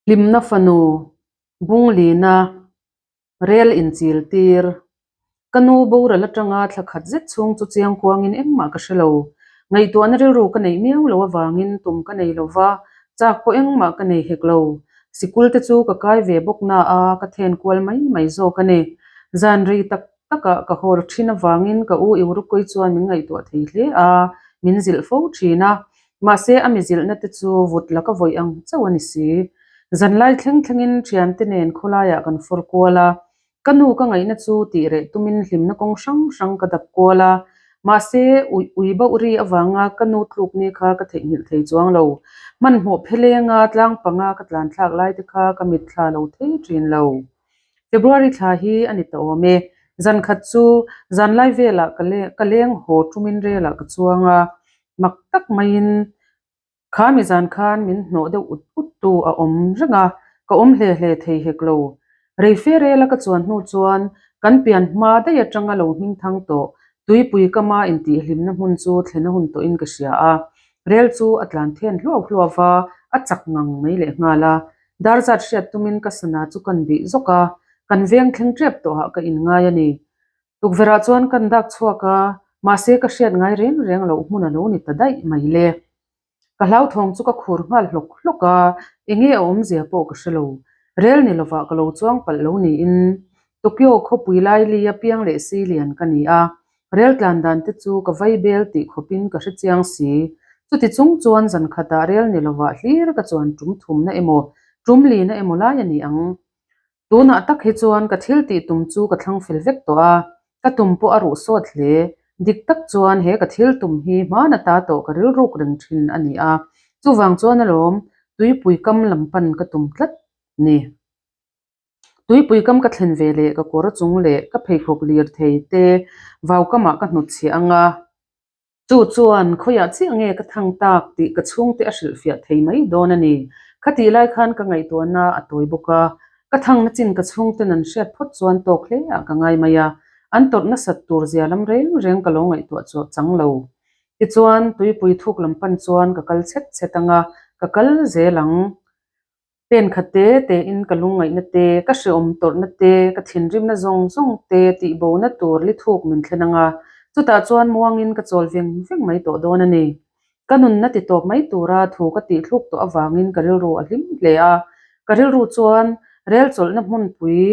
Hlimna fanu Bunglina rel inchil tir. Ka nu boral atanga thla khat zet chhung chu chiang kuangin engmah ka hre lo. Ngaihtuahna rilru ka neih miau lo avangin tum ka nei lo va, chak pawh engmah ka nei hek lo. Sikul te chu ka kai ve bawk na a, ka then kual mai mai zawk a ni. Zan rei tak takah ka haw thin avangin ka u Eurukui chuan min ngaihtuah thei hle a, min zilh fo thin a. Mahse a mi zilhna te chu vut laka vawih ang chauh a ni si. Zanlai thleng thlengin thiante nen khawlaiah kan fawr kual a, ka nu ka ngaihna chu tih reh tumin hlimna kawng hrang hrang ka dap kual a. Mahse ui ui bauh ri avanga ka nu tluk ni kha ka theihnghilh thei chuang lo. Hmanhmawh phelenga tlang panga ka tlan thlak lai te kha ka mitthla lo thei thin lo. February thla hi a ni ta awm e. Zan khat chu zanlai velah ka le ka leng haw tumin relah ka chuang a, mak tak maiin kha mi zan khan min hnawh deuh ut ut tu a awm reng a, ka awm hle hle thei hek lo. Rei fe rela ka chuan hnu chuan kan pian hma daih atanga lo hming thang tawh tuipui kama intihhlimna hmun chu thlen a hun tawhin ka hria a, rel chu a tlan then hluau hluau va, a chak ngang mai lehnghal a. Dar zat hriat tumin ka sana chu kan bih zawk a, kan veng thleng tep tawhah ka inngai a ni. Tukverhah chuan kan dak chhuak a, mahse ka hriat ngai reng reng loh hmun a lo ni ta daih mai le. Ka hlauthawng chu ka khur nghal hlawk hlawk a, enge a awmzia pawh ka hre lo. Rel ni lovah ka lo chuang palh lo niin Tokyo khawpui laili a piang leh si lian ka ni a, rel tlan dan te chu ka vai bel tih khawpin ka hre chiang si. Chuti chung chuan zan khatah rel ni lovah hlir ka chuan tum thumna emaw, tum lina emaw lai a ni ang. Tunah tak hi chuan ka thil tih tum chu ka thlang fel vek tawh a, ka tum pawh a ruh sawt hle. Dik tak chuan he ka thil tum hi hmana ta tawh ka rilruk reng thin a ni a, chuvang chuan alawm tuipui kam lam pan ka tum tlat ni. Tuipui kam ka thlen ve leh ka kawr chung leh ka pheikhawk lir thei te vau kamah ka hnut chhiah ang a. Chu chuan khawiah chiah nge ka thang tak tih ka chhungte a hrilhfiah thei mai dawn a ni. Khatih lai khan ka ngaihtuahna a tawi bawk a, ka thangna chin ka chhungten an hriat phawt chuan tawk hle ah ka ngai mai a, an tawrh nasat tur zia lam reng reng ka lo ngaihtuah chuah chang lo. Tichuan, tuipui thuk lam pan chuan ka kal chhet chhet ang a, ka kal zel ang. Pen khat te te in ka lungngaihna te, ka hreawm tawrhna te, ka thinrimna zawng zawng te tihbona tur li thuk min thlen ang a, chutah chuan muangin ka chawl veng veng mai tawh dawn a ni. Ka nunna ti tawp mai tura thu ka tihthluk tawh avangin ka rilru a hlim hle a, ka rilru chuan rel chawlhna hmunpui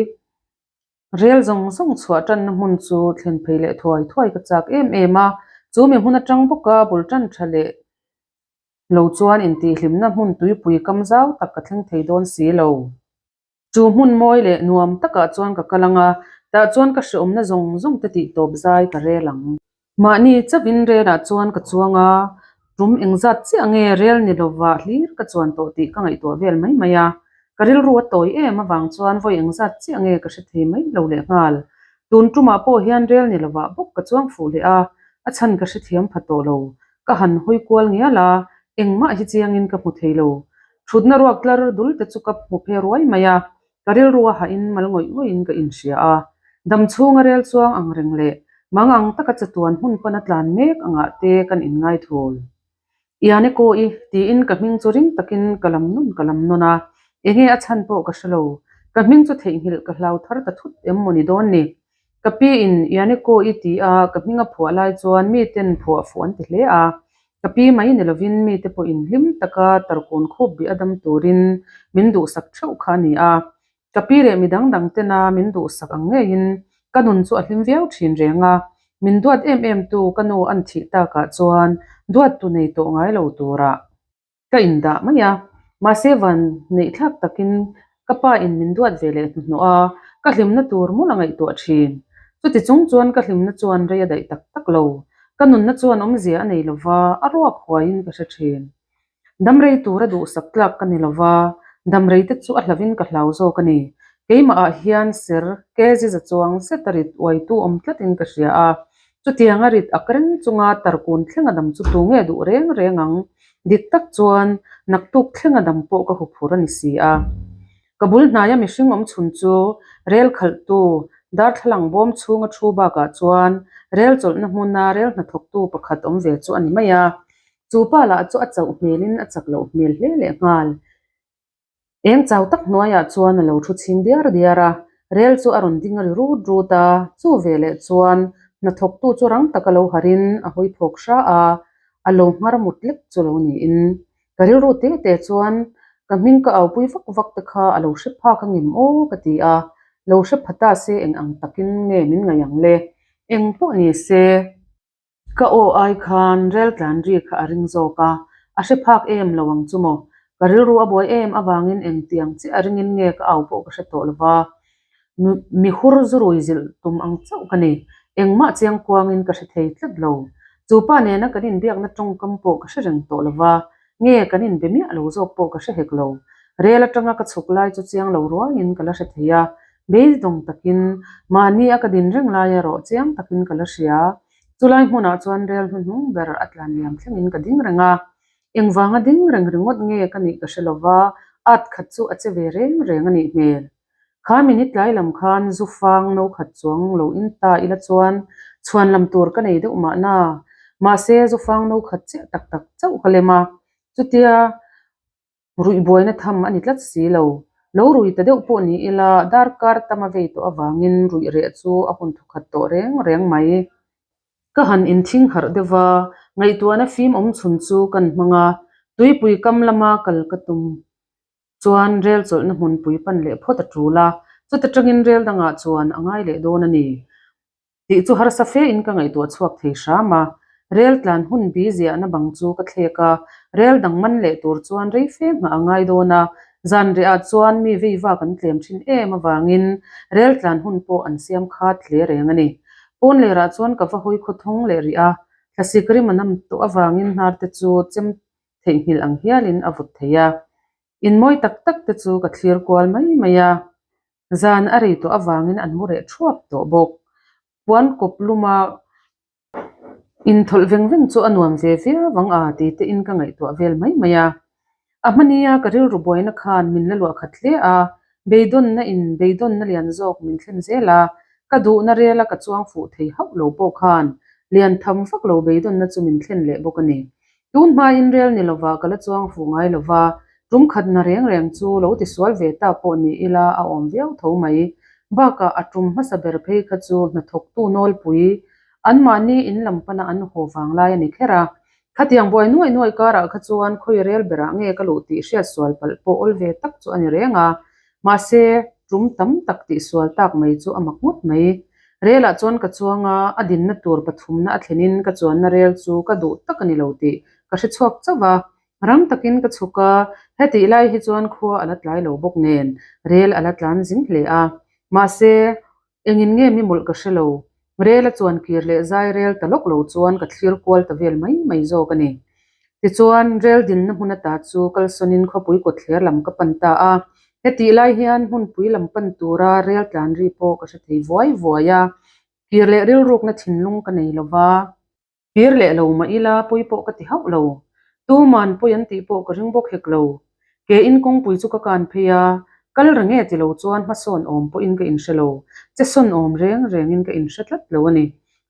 rel zawng zawng chhuah tanna hmun chu thlen phei leh thuai thuai ka chak em em a, chu mi hmun atang bawka bul tan tha leh lo chuan intihhlimna hmun tuipui kam zau tak ka thleng thei dawn si lo. Chu hmun mawi leh nuam takah chuan ka kal ang a, tah chuan ka hreawmna zawng zawng te tih tawp zai ka rel ang. Mahni chauhin relah chuan ka chuang a, tum engzat chiah nge rel ni lova hlir ka chuan tawh tih ka ngaihtuah vel mai mai a. Ka rilru a tawi em avang chuan vawi engzat chiah nge ka hre thei mai lo lehnghal. Tun tumah pawh hian rel ni lovah bawk ka chuang fuh leh a, a chhan ka hrethiam pha tawh lo. Ka han hawi kual ngial a, engmah hi chiangin ka hmu thei lo. Thutna ruak tlar dul te chu ka hmu phe ruai mai a, ka rilru a hahin mal ngawih ngawihin ka inhria a. Dam chhunga rel chuang ang reng leh mang ang taka chatuan hmun pana tlan mek angah te kan inngai thul. Iane kawi tiin ka hming chu ring takin ka lam nawn ka lam nawn a, enge a chhan pawh ka hre lo. Ka hming chu theihnghilh ka hlau thar ta thut em maw ni dawn ni. Ka pi in Iane kawi ti a ka hming a phuah lai chuan miten phuah fuh an ti hle a, ka pi mai ni lovin mite pawhin hlim taka tarkun khup bih a dam turin min duhsak theuh kha a ni a. Ka pi leh mi dang dang tena min duhsak ang ngeiin ka nun chu a hlim viau thin reng a, min duat em em tu ka nu an thih takah chuan duat tu nei tawh ngai lo turah ka indah mai a, mahse van neih thlak takin ka pa in min duat ve leh hnuhnawh a, ka hlimna tur mawlh a ngaihtuah thin. Chuti chung chuan ka hlimna chuan rei a daih tak tak lo, ka nunna chuan awmzia a nei lova a ruak huaiin ka hre thin. Damrei tura duhsak tlak ka ni lova, damrei te chu a hlavin ka hlau zawk a ni. Keimahah hian ser kg za chuang zet a rit uaitu awm tlatin ka hria a, chutianga rit ak reng chunga tarkun thlenga dam chu tu nge duh reng reng ang? Dik tak chuan naktuk thlenga dam pawh ka huphur a ni si a. Ka bul hnaia mihring awm chhun chu rel khalhtu darthlalang bawm chhunga thu bakah chuan rel chawlhna hmuna rel hnathawktu pakhat awm ve chu a ni mai a. Chu pa lah chu a chauh hmelin a chak loh hmel hle leh nghal. Eng chau tak hnuaiah chuan a lo thu chhing diar diar a, rel chu a rawn ding a ri rut rut a, chu veleh chuan hnathawktu chu rang taka lo harhin a hawi phawk hra a, a lo nghar mut lek chu lo niin. Ka rilru te te chuan ka hming ka aupui vak vak te kha a lo hre phak a ngem aw ka ti a, lo hre pha ta se eng ang takin nge min ngaih ang le, eng pawh ni se. Ka aw ai khan rel tlan ri kha a ring zawk a, a hre phak em lo ang chu maw? Ka rilru a buai em avangin engtiang chiah a ringin nge ka au pawh ka hre tawh lo va, mi hur zurui zilh tum ang chauh ka ni. Engmah chiang kuangin ka hre thei tlat lo. Chu pa nena kan inbiakna tawngkam pawh ka hre reng tawh lo va, nge kan inbe miah lo zawk pawh ka hre hek lo. Rel atanga ka chhuk lai chu chiang lo ruaiin ka la hre thei a, beidawng takin mahni a ka din reng lai erawh chiang takin ka la hria. Chulai hmunah chuan rel hnuhnung ber a tlan liam thlengin ka ding reng a, engvanga ding reng ringawt nge ka nih ka hre lova, at khat chu a che ve reng reng a nih hmel. Kha minute tlai lam khan zu fang no khat chuang lo in ta ila chuan chhuan lam tur ka nei deuh mahna, mahse zu fang no khat chiah tak tak chauh ka lem a, chutia Ruih buaina tham a ni tlat si lo. Lo rui ta deuh pawh ni ila darkar tam a vei tawh avangin ruih reh chu a hun thawkhat tawh reng reng mai. Ka han inthing harh deuh va, ngaihtuahna fim awm chhun chu kan hmang a, tuipui kam lama kal ka tum chuan rel chawlhna hmunpui pan leh phawt a tul a, chuta tangin rel dangah chuan a ngai leh dawn a ni. Tih chu harsa fe in ka ngaihtuah chhuak thei hram a, rel tlan hun bi ziahna bang chu ka thlek a, rel dang man leh tur chuan rei fe nghah a ngai dawn a, zan rehah chuan mi vei vak an tlem thin em avangin rel tlan hun pawh an siam khat hle reng a ni. Pawn lerah chuan ka va hawi khawthawng leh rih a, thlasik rim a nam tawh avangin hnar te chu chem theihnghilh ang hialin a vawt thei a, in mawi tak tak te chu ka thlir kual mai mai a. Zan a rei tawh avangin an mu reh thuap tawh bawk. Puan kawp luma inthawlh veng veng chu a nuam ve viau ang a ti tein ka ngaihtuah vel mai mai a. A hmania ka rilru buaina khan min la luah khat hle a, beidawnna in beidawnna lian zawk min thlen zel a, ka duhna rela ka chuang fuh thei hauh lo pawh khan lian tham vak lo beidawnna chu min thlen leh bawk a ni. Tun hmain rel ni lova ka la chuang fuh ngai lova, tum khatna reng reng chu lo tisual ve ta pawh ni ila a awm viau tho mai. Bakah a tum hmasa ber phei kha chu hnathawktu nawlpui anmahni in lam pana an haw vang lai a ni kher a. Khatiang buai nuai nuai karah kha chuan khawi rel berah nge ka luh tih hriatsual palh pawh awl ve tak chu a ni reng a. Mahse, tum tam tak tihsual tak mai chu a mak ngawt mai. Relah chuan ka chuang a, a dinna tur pathumna a thlenin ka chuanna rel chu ka duh tak a ni lo tih ka hre chhuak chauh a. Rang takin ka chhuk a, hetih lai hi chuan khua a la tlai lo bawk nen rel a la tlan zing hle a. Mahse, Engin nge mi mawlh ka hre lo. Rel a chuan kir leh zai rel ta lawk lo chuan ka thlir kual ta vel mai mai zawk a ni. Tichuan, rel dinna hmun ata chu kalsawnin khawpui kawtthler lam ka pan ta a. Hetih lai hian hmunpui lam pan tura rel tlan ri pawh ka hre thei vuai vuai a. Kir leh rilrukna thinlung ka nei lo va. Kir leh lo mah ila pawi pawh ka ti hauh lo. Tuman pawi an tih pawh ka ring bawk hek lo. Ke in kawngpui chu ka kan phei a, kal reng e ti lo chuan hmasawn awm pawhin ka inhre lo, che sawn awm reng rengin ka inhre tlat lo a ni.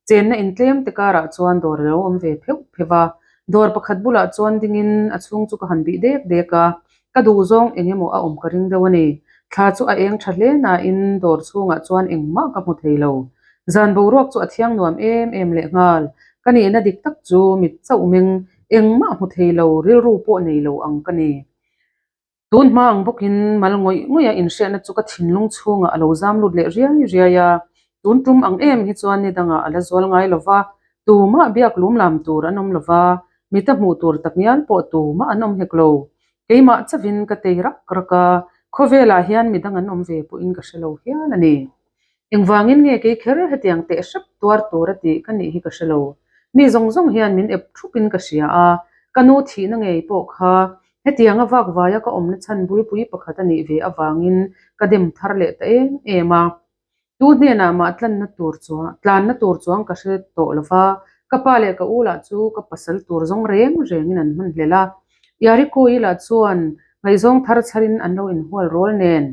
Chenna in tlem te karah chuan dawr a lo awm ve pheuh pheuh a, dawr pakhat bulah chuan dingin a chhung chu ka han bih dek dek a, ka duhzawng eng emaw a awm ka ring deuh a ni. Thla chu a eng tha hle nain dawr chhungah chuan engmah ka hmu thei lo. Zan boruak chu a thiang nuam em em leh nghal. Ka nihna dik tak chu mit chauh meng engmah hmu thei lo, rilru pawh nei lo ang ka ni. Tun hma ang bawkin mal ngawih ngawih a inhriatna chu ka thinlung chhungah a lo zam lut leh riai riai a. Tun tum ang em hi chuan ni dangah a la zual ngai lo va, tumah biak lum lam tur an awm lo va, mita hmuh tur takngial pawh tumah an awm hek lo. Keimah chauhin ka tei rak rak a, khawvelah hian midang an awm ve pawhin ka hre lo hial a ni. Engvangin nge kei kher hetiang teh hrep tuar tur a tih ka nih hi ka hre lo. Mi zawng zawng hian min ep thupin ka hria a, ka nu thihna ngei pawh kha hetianga vak vaia ka awmna chhan bulpui pakhat a nih ve avangin ka dem thar leh ta em em a. Tu hnenah mah tlanna tur chuan tlanna tur chuang ka hre tawh lo va, ka pa leh ka u lah chu ka pasal tur zawng reng rengin an hman hlel a. Yarikoi lah chuan ngaihzawng thar chharin an lo inhual rawl nen.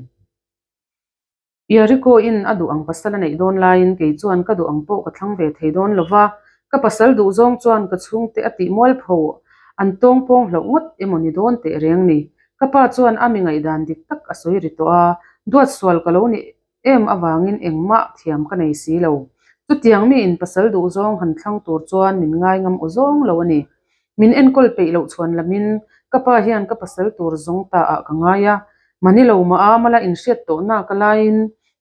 Yariko-in a duh ang pasal a neih dawn laiin kei chuan ka duh ang pawh ka thlang ve thei dawn lo va, ka pasal duh zawng chuan ka chhungte a tih mualpho an tawng pawng hlauh ngawt emaw ni dawn teh reng ni. Ka pa chuan a mi ngaihdan dik tak a sawi ri tawh a, duat sual ka lo ni em avangin engmah thiam ka nei si lo. Chutiang mi in pasal duhzawng han thlang tur chuan min ngai ngam aw zawng lo a ni. Min enkawl peih loh chhuan lamin ka pa hian ka pasal tur zawng ta ah ka ngai a, mani lo mah a mala inhriat tawh nak a laiin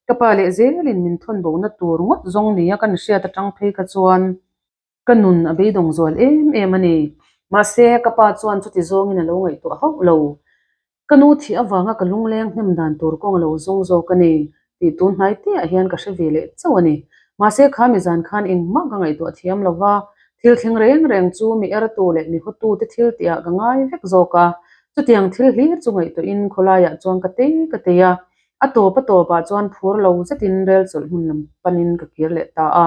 ka pa leh zelin min thawn bona tur ngawt zawng nia ka inhriat atang phei kha chuan Ka nun a beidawng zual em em a ni. Mahse, ka pa chuan chuti zawngin a lo ngaihtuah hauh lo. Ka nu thih avanga ka lungleng hnem dan tur kawng a lo zawng zawk a ni tih tun hnai teah hian ka hre ve leh chauh a ni. Mahse, kha mi zan khan engmah ka ngaihtuah thiam lo va, thil thleng reng reng chu mi ertu leh mi hawtute thil tihah ka ngai vek zawk a. Chutiang thil hlir chu ngaihtuahin khawlaiah chuan ka tei ka tei a, A tawp a tawpah chuan phur lo zetin rel chawlh hmun lam panin ka kir leh ta a.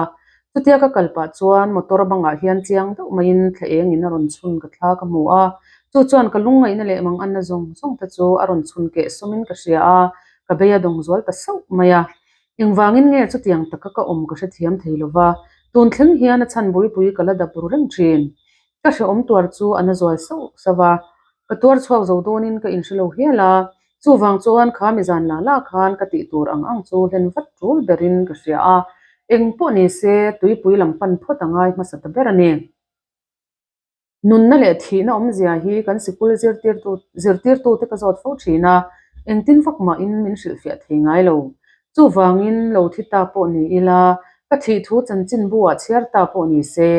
Chutia ka kal pah chuan motor bangah hian chiang deuh maiin thla engin a rawn chhun ka thla ka hmu a. Chu chuan ka lungngaihna leh manganna zawng zawng te chu a rawn chhun keh sawmin ka hria a, ka bei a dawng zual ta sauh mai a. Engvangin nge chutiang taka ka awm ka hrethiam thei lo va, tun thleng hian a chhan bulpui ka la dap ru reng thin. Ka hrehawm tuar chu a na zual sauh sauh a, ka tuar chhuak zo dawnin ka inhre lo hial a, chuvang chuan kha mi zan la la khan ka tih tur ang ang chu hlen vat tul berin ka hria a, eng pawh ni se tuipui lam pan phawt a ngai hmasa ta ber a ni. Nunna leh thihna awmzia hi kan sikul zirtirtu zirtirtute ka zawt fo thin a, engtin vak mahin min hrilhfiah thei ngai lo. Chuvangin lo thi ta pawh ni ila, ka thih thu chanchinbu ah chhiar ta pawh ni se,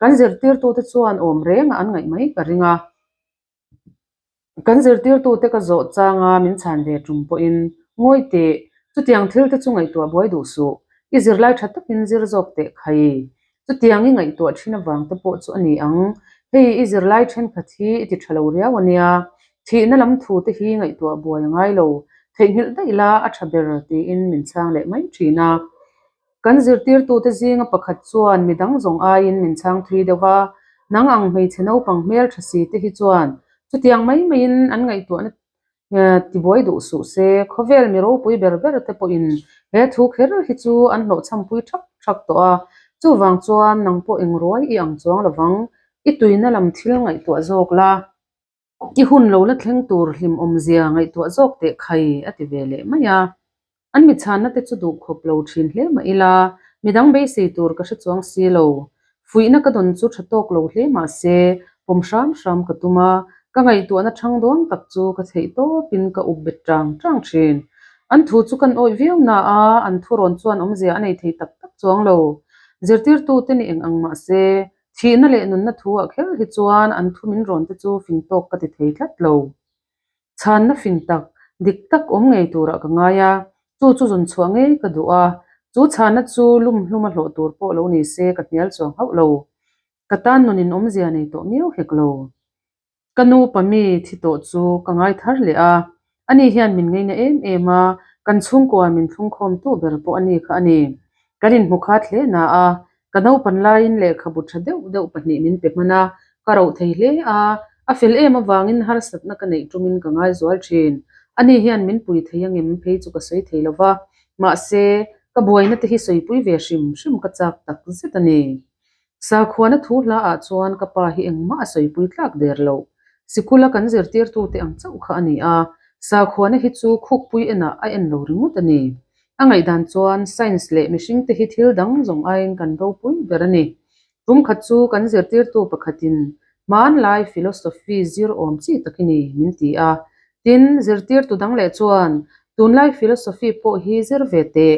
kan zirtirtute chuan awm rengah an ngaih mai ka ring a. Kan zirtirtute ka zawh changa min chhan ve tum pawhin, Ngawi teh, chutiang thil te chu ngaihtuah buai duh suh, i zirlai tha takin zir zawk teh khai. Chutiang i ngaihtuah thin avang te pawh chu a ni ang. Hei i zirlai thenkhat hi i ti tha lo riau a nia. Thihna lam thu te hi ngaihtuah buai a ngai lo. Theihnghilh daih la a tha ber tiin min chhang leh mai thin a. Kan zirtirtute zinga pakhat chuan midang zawng aiin min chhang thui deuh a, nang ang hmeichhe naupang hmel tha si te hi chuan chutiang mai maiin an ngaihtuahna tibuai duh suh se, khawvel mi ropui ber ber te pawhin he thu kher hi chu an hlawhchhampui thak thak tawh a, chuvang chuan nang pawh engruai i ang chuang lovang, i tuina lam thil ngaihtuah zawk la. I hun lo la thleng tur hlim awmzia ngaihtuah zawk teh khai a ti ve leh mai a. An mi chhanna te chu duh khawp lo thin hle mah ila, midang beisei tur ka hre chuang si lo. Fuihna ka dawn chu tha tawk lo hle mah se, pawm hram hram ka tum a, ka ngaihtuahna thang dawn tak chu ka theih tawpin ka up bet tang tang thin. An thu chu kan awih viau na a, an thurawn chuan awmzia a nei thei tak tak chuang lo. Zirtirtute ni eng ang mah se, Thihna leh nunna thu ah kher hi chuan an thu min rawn te chu fing tawk ka ti thei tlat lo. Chhanna fing tak, dik tak awm ngei turah ka ngai a, chu chu zun chhuah ngei ka duh a, chu chhanna chu lum hlum a hlawh tur pawh lo ni se ka hnial chuang hauh lo. Ka tan nun in awmzia nei tawh miau hek lo. Ka nu pa mi thi tawh chu ka ngai thar leh a, ani hian min ngeina em em a, kan chhungkua min thlungkhawmtu ber pawh ani kha a ni. Kan inhmu khat hle na a, ka naupan laiin lehkhabu tha deuh deuh pahnih min pe hman a, ka roh thei hle a, a fel em avangin harsatna ka neih tumin ka ngai zual thin. Ani hian min pui thei angem phei chu ka sawi thei lo va, mahse, ka buaina te hi sawipui ve hrim hrim ka chak tak zet a ni. Sakhuana thu hla ah chuan ka pa hi engmah a sawipui tlak der lo. Sikula kan zirtirtute ang chauh kha a ni a, sakhuana hi chu khukpui enah a en lo ringawt a ni. A ngaihdan chuan science leh mihringte hi thil dang zawng aiin kan ropui ber a ni. Tum khat chu kan zirtirtu pakhatin hmanlai philosophy zir awm chi tak i ni min ti a. Tin, zirtirtu dang leh chuan tunlai philosophy pawh hi zir ve teh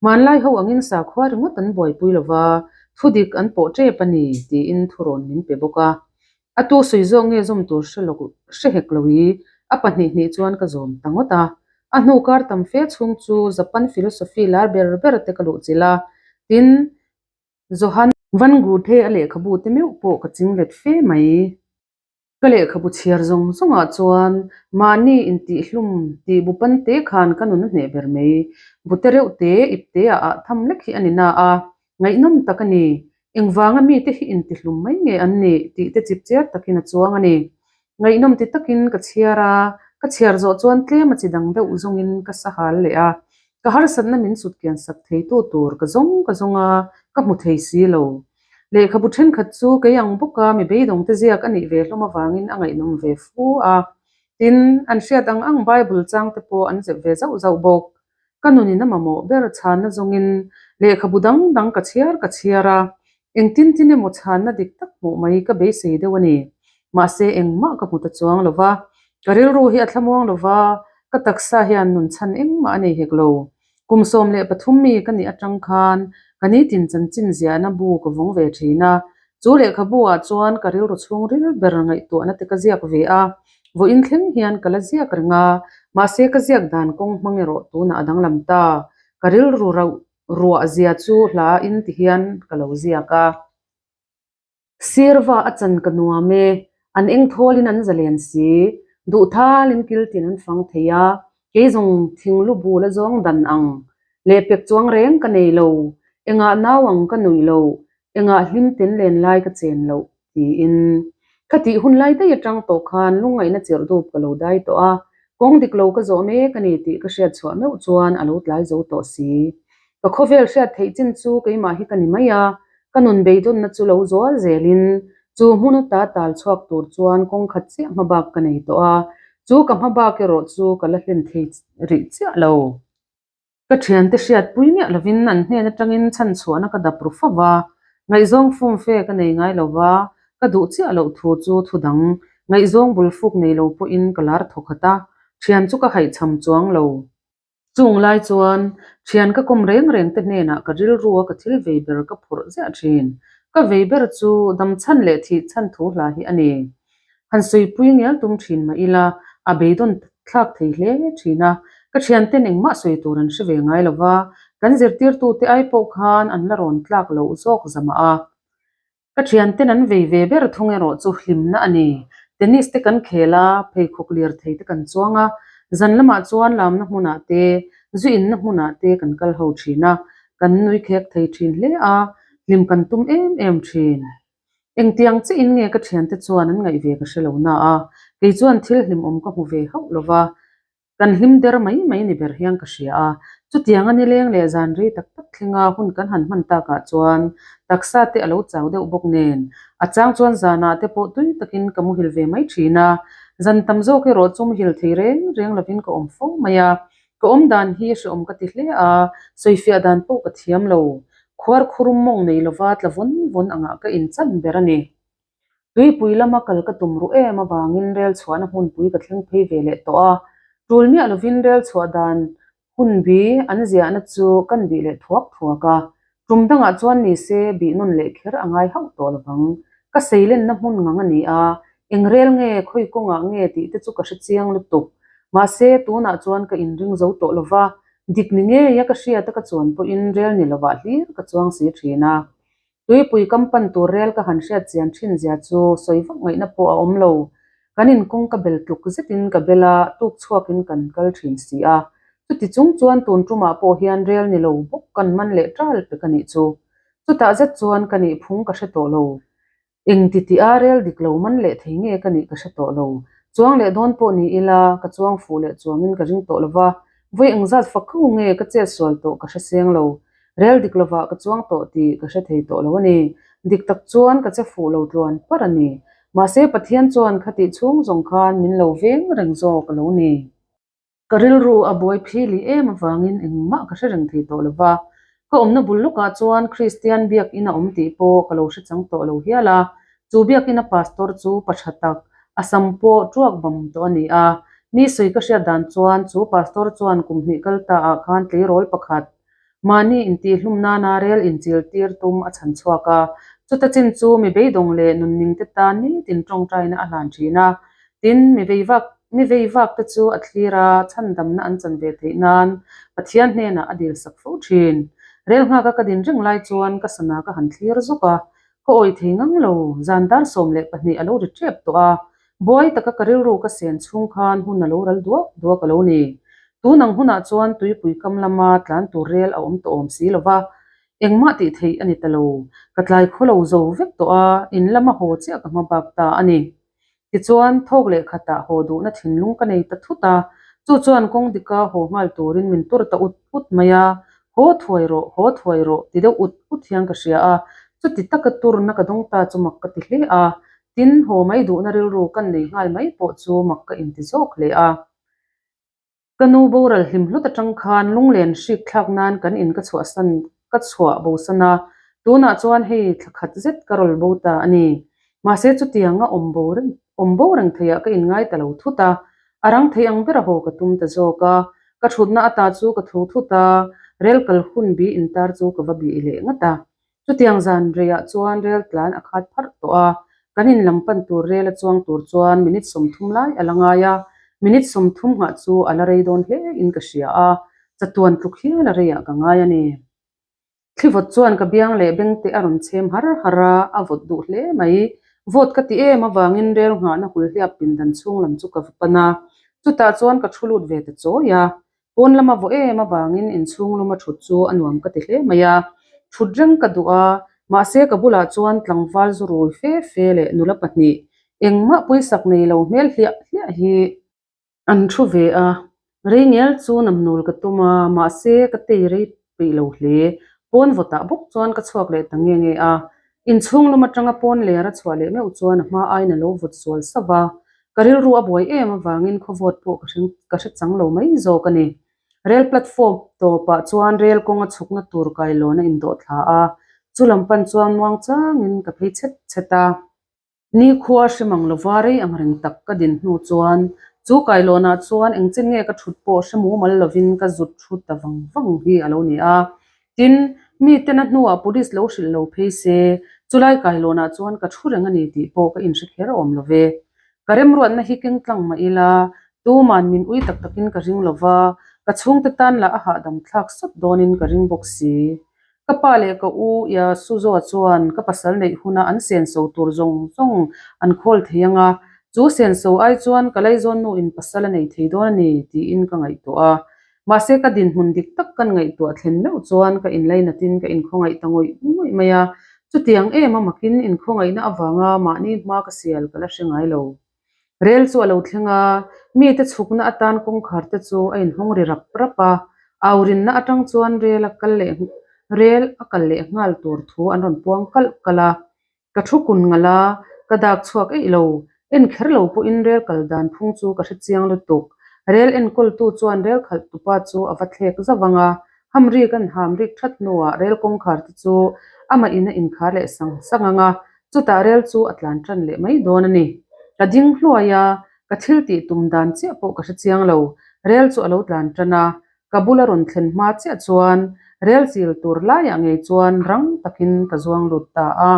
Hmanlai ho angin sakhua ringawt an buaipui lo va, thu dik an pawh tep a ni, tiin thurawn min pe bawk a. A tu sawi zawk nge zawm tur hre lo hre hek lo i, a pahnih hnih chuan ka zawm ta ngawt a. A hnu kar tam fe chhung chu Japan philosophy lar ber ber te ka luhchilh a, tin, Johan Van Guthe a lehkhabu te meuh pawh ka chinglet fe mai. Ka lehkhabu chhiar zawng zawngah chuan mahni intihhlum tih bu pan te khan ka nun a hneh ber mai. Bu te reuh te ip te ah ah tham lek hi a ni na a, ngaihnawm tak a ni. Engvanga mite hi intihlum mai nge an nih tih te chip chiar takin a chuang a ni. Ngaihnawm ti takin ka chhiar a, ka chhiar zawh chuan tlem a chi dang deuh zawngin ka sahal leh a. Ka harsatna min sutkian sak theitu tur ka zawng ka zawng a, ka hmu thei si lo. Lehkhabu thenkhat chu kei ang bawka mi beidawngte ziak a nih ve hlawm avangin a ngaihnawm ve fu a. Tin, an hriat ang ang Bible chang te pawh an zep ve zauh zauh bawk. Ka nunin a mamawh ber chhanna zawngin lehkhabu dang dang ka chhiar ka chhiar a, engtin tin emaw chhanna dik tak hmuh mai ka beisei deuh a ni. Mahse, engmah ka hmu ta chuang lo va, ka rilru hi a thlamuang lo va, ka taksa hian nun chhan engmah a nei hek lo. Kum 13 mi ka nih atang khan ka nitin chanchin ziahna bu ka vawng ve thin a, chu lehkhabu ah chuan ka rilru chhungril ber ngaihtuahna te ka ziak ve a, vawiin thleng hian ka la ziak reng a, mahse ka ziak dan kawng hmang erawh tunah a danglam ta, ka rilru rauh ruah zia chu hla in ti hian ka lo ziak a. Sirva a chan ka nuam e, an eng thawlin an zalen si, duh thalin kiltin an fang thei a, kei zawng thinglu bul a zawng dan ang, lehpek chuang reng ka nei lo, engah nau ang ka nuih loh, engah hlim ten len lai ka chen loh, tiin. Ka tih hun lai daih atang tawh khan lungngaihna chirh dup ka lo dai tawh a, kawng dik lo ka zawh mek a ni tih ka hriat chhuah meuh chuan a lo tlai zo tawh si. Ka khawvel hriat theih chin chu keimah hi ka ni mai a, Ka nun beidawnna chu lo zual zelin chu hmun ata tal chhuak tur chuan kawng khat chiah hmabak ka nei tawh a, chu ka hmabak erawh chu ka la hlen thei rih chiah lo. Ka thiante hriatpui miah lovin an hnen atangin chhan chhuahna ka dap ru fo va, ngaihzawng fumfe ka nei ngai lo va, ka duh chiah loh thu chu thu dang, ngaihzawng bul fuk nei lo pawhin ka lar thawkhat a, thian chu ka haihchham chuang lo. Chung lai chuan thian ka kawm reng reng te hnenah ka rilrua ka thil vei ber ka phurh ziah thin. Ka vei ber chu dam chhan leh thih chhan thu hla hi a ni. Han sawipui ngial tum thin mah ila a beidawn thlak thei hle thin a, ka thianten engmah sawi tur an hre ve ngai lo va, kan zirtirtute ai pawh khan an la rawn tlak loh zawk zamah a. Ka thianten an vei ve ber thung erawh chu hlimna a ni. Tennis te kan khel a, pheikhawk lirthei te kan chuang a, zan lamah chuan lamna hmunah te, zu inna hmunah te kan kal ho thin a, kan nui khek thei thin hle a, hlim kan tum em em thin. Engtiang chiah in nge ka thiante chuan an ngaih ve ka hre lo na a, kei chuan thil hlimawm ka hmu ve hauh lo va. Kan hlim der mai mai ni ber hian ka hria a, chutianga nileng leh zan rei tak tak thlenga hun kan han hman takah chuan taksa te a lo chau deuh bawk nen, a chang chuan zanah te pawh tui takin ka muhil ve mai thin a, zan tam zawk erawh chu muhil thei reng reng lovin ka awm fo mai a, ka awm dan hi hrehawm ka ti hle a, sawifiah dan pawh ka thiam lo, khuar khurum mawng nei lova tla vawn vawn angah ka inchan ber a ni. Tuipui lama kal ka tum ruh em avangin rel chhuahna hmunpui ka thleng phei ve leh tawh a, tul miah lovin rel chhuah dan hunbi an ziahna chu kan bih leh thuak thuak a, tum dangah chuan ni se bih nawn leh kher a ngai hauh tawh lovang. Ka seilenna hmun ngang a ni a, eng rel nge khawi kawngah nge tih te chu ka hre chiang lutuk. Mahse, tunah chuan ka inring zo tawh lova, dik ni ngeia ka hriata ka chuan pawhin rel ni lovah hlir ka chuang si thin a. Tuipui kam pan tur rel ka han hriat chian thin zia chu sawi vak ngaihna pawh a awm lo. Kan inkawng ka bel tluk zetin ka bel a, tuk chhuakin kan kal thin si a. Chuti chung chuan tun tumah pawh hian rel ni lo bawk kan man leh tal pek a nih chu. Chutah zet chuan ka nih phung ka hre tawh lo. Eng ti tih a rel dik lo man leh thei nge ka nih ka hre tawh lo. Chuang leh dawn pawh ni ila ka chuang fuh leh chuangin ka ring tawh lo va, vawi engzat fak kho nge ka chet sual tawh ka hre seng lo. Rel dik lovah ka chuang tawh tih ka hre thei tawh lo a ni. Dik tak chuan ka che fuh lo tluan par a ni. Mahse Pathian chuan khatih chhung zawng khan min lo veng reng zawk a lo ni. Ka rilru a buai phili em avangin engmah ka hre reng thei tawh lo va. Ka awmna bul lukah chuan Kristian biakinn a awm tih pawh ka lo hre chang tawh lo hial a. Chu biakinn a pastor chu pa tha tak, a sam pawh tuak bam tawh a ni a. Mi sawi ka hriat dan chuan chu pastor chuan kum hnih kal ta ah khan tleirawl pakhat Mahni intihhlum nana rel inchil tir tum a chhan chhuak a, chuta chin chu mi beidawng leh nunning te tan nitin tawngtaina a hlan thin a. Tin, mi veivak mi veivak te chu a thlir a, chhandamna an chan ve theih nan Pathian hnenah a dil sak fo thin. Rel nghaka ka din reng lai chuan ka sana ka han thlir zuk a, ka awih thei ngang lo, zan dar 12 a lo ri tep tawh a, Buai taka ka rilru ka sen chhung khan hun a lo ral duak duak a lo ni. Tun ang hunah chuan tuipui kam lama tlan tur rel a awm tawh awm si lo va, engmah tih theih a ni ta lo. Ka tlai khaw lo zo vek tawh a, in lama haw chiah ka hma bak ta a ni. Tichuan, thawk leh khatah haw duhna thinlung ka nei ta thut a, chu chuan kawng dika haw nghal turin min tur ta ut ut mai a, Haw thuai rawh, haw thuai rawh ti deuh ut ut hian ka hria a, chuti taka turna ka dawng ta chu mak ka ti hle a. Tin, haw mai duhna rilru kan nei nghal mai pawh chu mak ka inti zawk hle a. Ka nu boral hlim hlut atang khan lunglen hrik thlak nan kan in ka chhuahsan ka chhuah bosan a, tunah chuan hei thla khat zet ka rawl bo ta a ni. Mahse chutianga awm bo reng awm bo reng theiah ka inngai ta lo thut a, a rang thei ang bera haw ka tum ta zawk a, ka thutna ata chu ka tho thut a, rel kal hun bi intar chu ka va bih leh ngat a. Chutiang zan reiah chuan rel tlan a khat pharh tawh a, kan in lam pan tur rel a chuang tur chuan minute 30 lai a la ngai a, minute 30 nghah chu a la rei dawn hle in ka hria a, chatuan tluk hial a reiah ka ngai a ni. Thli vawt chuan ka biang leh beng te a rawn chhem har har a, a vawt duh hle mai. Vawt ka ti em avangin rel nghahna hulhliap pindan chhung lam chu ka va pan a, chutah chuan ka thu lut ve ta chawi a, Pawn lama vaw em avangin inchhung luma thut chu a nuam ka ti hle mai a, thut reng ka duh a, mahse ka bulah chuan tlangval zu rui fe fe leh nula pahnih engmah puisak nei lo hmel hliah hliah hi an thu ve a, rei ngel chu namnul ka tum a, mahse ka tei rei peih lo hle, pawn vawtah bawk chuan ka chhuak leh ta nge nge a, inchhung lum atanga pawn ler a chhuah leh meuh chuan a hma aiin a lo vawt sual sauh va, Ka rilru a buai em avangin khawvawt pawh ka hre ka hre chang lo mai zawk a ni. Rel platform tawpah chuan rel kawnga chhukna tur kailawn a indawh thla a, chu lam pan chuan muang changin ka phei chhet chhet a. Nikhua hre mang lova rei ang reng tak ka din hnu chuan chu kailawnah chuan engchen nge ka thut pawh hre mumal lovin ka zut thu ta vang vang hi a lo ni a. Tin, miten a hnuah police lo hrilh lo phei se, chulai kailawnah chuan ka thu reng a ni tih pawh ka inhre kher awm lo ve. Ka remruatna hi keng tlang mah ila, tuman min ui tak takin ka ring lo va, ka chhungte tan lah a hahdam thlak sawt dawnin ka ring bawk si. Ka pa leh ka u ia Suzoa chuan ka pasal neih huna an senso tur zawng zawng an khawl thei ang a, chu senso ai chuan ka laizawnnu-in pasal a nei thei dawn a ni tiin ka ngaihtuah a. Mahse ka dinhmun dik tak kan ngaihtuah thlen meuh chuan ka inlainatin ka inkhawngaih ta ngawih ngawih mai a, chutiang em a makin inkhawngaihna avanga mahni hma ka sial ka la hre ngai lo. Rel chu a lo thleng a, mite chhukna atan kawngkhar te chu a inhawng ri rap rap a, aurinna atang chuan rel a kal leh rel a kal leh nghal tur thu an rawn puang kalh kalh a. Ka thu kun ngalh a, ka dak chhuak eih lo. En kher lo pawhin rel kal dan phung chu ka hre chiang lutuk. Rel enkawltu chuan rel khalh tupa chu a va thlek zauh ang a, hamrik an ham rik that hnuah rel kawngkhar te chu amah in a inkhar leh sang sang ang a, chutah rel chu a tlan tan leh mai dawn a ni. Ka ding hluai a, ka thil tih tum dan chiah pawh ka hre chiang lo. Rel chu a lo tlan tan a, Ka bula rawn thlen hma chiah chuan rel chil tur laiah ngei chuan rang takin ka zuang lut ta a.